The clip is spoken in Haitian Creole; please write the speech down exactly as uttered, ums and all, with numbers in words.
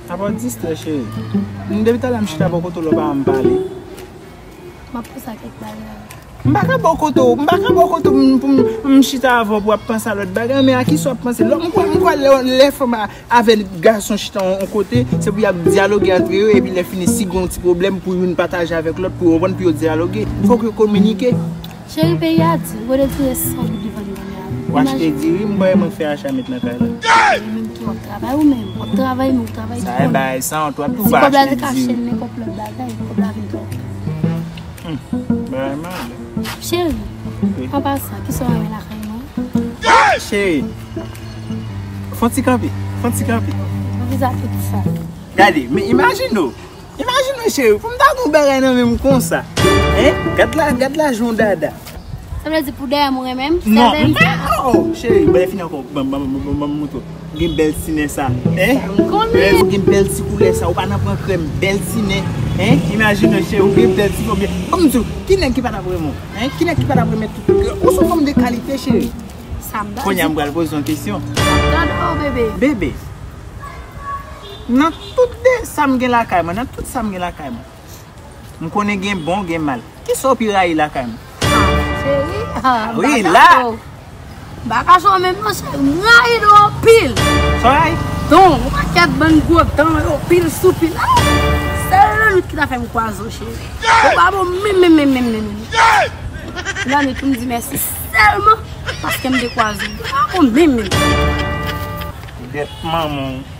Apa w distrè, cheri? M depi talè m chita bò kote w la, w pa janm pale. M ap panse a kèk bagay. M pa ka bò kote w, m pa ka bò kote w m- pou m- m chita avè w pou w ap panse a lòt bagay, men a kisa w ap panse? Lò, m kwè, m kwè lè, lè fanm a- avè gason chita yon, yon kote, se pou y ap dyaloge antre yo, epi lè fini, si gen yon ti pwoblèm, pou youn pataje avèk lòt, pou yo konprann, pou yo dyaloge. Fòk yo kominike. Cheri, peyi a di, gode diri se san goud li vann kounye a. W achte diri, m kwè mwen fè acha met nan kay la. Li menm tou w ap travay ou menm. W ap travay, men w travay Sa tou e konnen. Bay san, tou ap Si touba kòb la achte te kache diri. L, men kòb lòt bagay, kòb la vin twòp. Hmm, bagay male. Cheri, Wi. An pasan, kisa w renmen lakay mwen? Cheri, fon ti kanpe, fon ti kanpe. Mwen viza tout sa. Gade, men imajine w. Imajine w, cheri, pou m ta gen yon bagay nan men m konsa. Hein? Gad la, gad la jan w dada. Sa vle di pou dèyè m ou renmen m? Non, Sa vle di- non, cheri, bèl fini ankò. Ban, ban, ban, ban, ban m montre w. Gen bèl ti nen sa. Hein? Konnen. Lè ou gen bèl ti koulè sa, ou pa nan pran krèm, bèl ti nen. Hein? Imajine w, cheri, ou gen bèl ti fòm. Ban m di w, ki nèg ki pa t ap renmen w? Hein? Ki nèg ki pa t ap renmen tout? Ou se yon fanm de kalite, cheri. Sa m ta Kounye a m di. pral poze yon kesyon. Gade w, bebe. Bebe, nan tout de sa m gen lakay mwen, nan tout sa m gen lakay mwen, m konnen gen bon, gen mal. Kisa w pi rayi lakay mwen? Cheri, ah, Wi, m pa la. kache w. M pa kache w menm non, cheri. M rayi nou anpil. Sa w rayi? Don, yon pakèt bann gwo dan yo pil sou pil. Ah! Sèl lannwit ki ta fè m kwaze w, cheri. Ou pa bon menm, menm, menm, menm, menm. Lannwit pou m di mèsi sèlman paske m te kwaze w. Ou pa bon menm, menm. Dèt manman w.